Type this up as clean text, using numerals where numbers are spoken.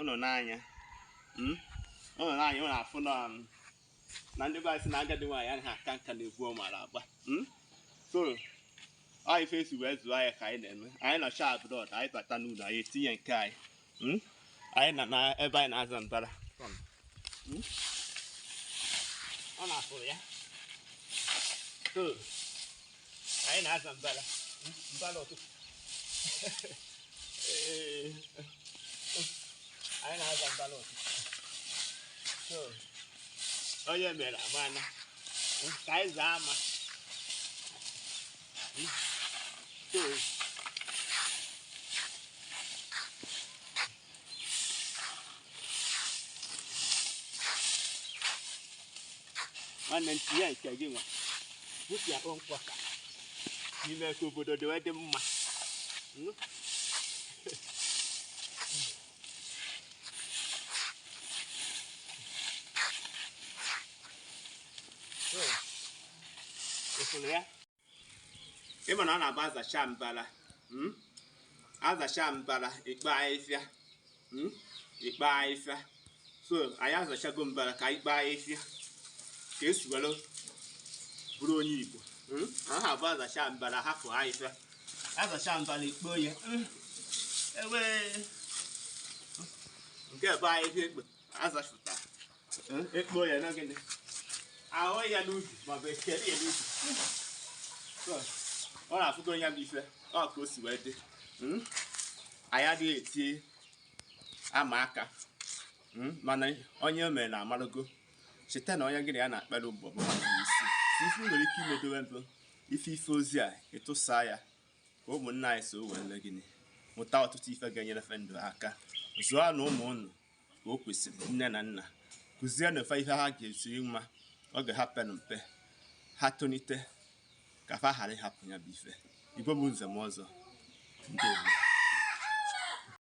Ụnụ n'anya, ụnụ n'anya, ụnụ afụ na na ndị be anyị sị na agadi nwaanyị anaghị aka nka na-egwu ọ mara agba. So ọ ife esi wee zụọ anyị ka anyị na-eme. Anyị nọcha abroad, anyị bata n'ụlọ, anyị etinye nke anyị. Anyị na na ebe anyị na-aza mbara. Ọ na-afụrụ ya. So anyị na-aza mbara, mbara ụtụtụ. Ee, anyị na-aza mbara ụtụtụ. So onye mere amana. Ka anyị zaa ama. So nwanne m, tinye nke gị nwa, put your own quarter n'ime ka obodo dị wee dị mma. So, ị fụrụ ya? Ịma na ọ na-abụ azacha mbara, Azacha mbara, ikpe ahịfịa, Ikpe ahịfịa. So anyị azachago mbara, ka anyị kpee ahịfịa ka esi were bụrụ onye Igbo. Ọ na-abụ azacha mbara, hapụ ahịfịa. Azacha mbara, ikpe onye. Ewe nke bụ ahịfịa ekpe azachụta ekpo ya na gịnị, ahụ ya n'ubi maọbụ ekere ya n'ubi. So, ọ na-afụgo ya bụ ife ọ ka o si wee dị. Anyị adịghị eti ama aka. Mana onye o mere na amarago. Cheta na onye gị na ya na-akpara ụgbọ bụ mmadụ isi. Ife ị nwere ike imedowe mbụ ife ife ozi a, ịtụsa ya ka ụmụnna anyị so wee mee gịnị, mụta ọtụtụ ife ga-enyere fe ndụ aka. Zụọ na ụmụ unu ka o kwesịrị. Nne na nna, kụzie na ife ha ga-esiri mma oge ha pere mpe, ha tonite ka fa ghara ịhapụ ya bụ ife. Igbo bụ nze m ọzọ. Ndewo.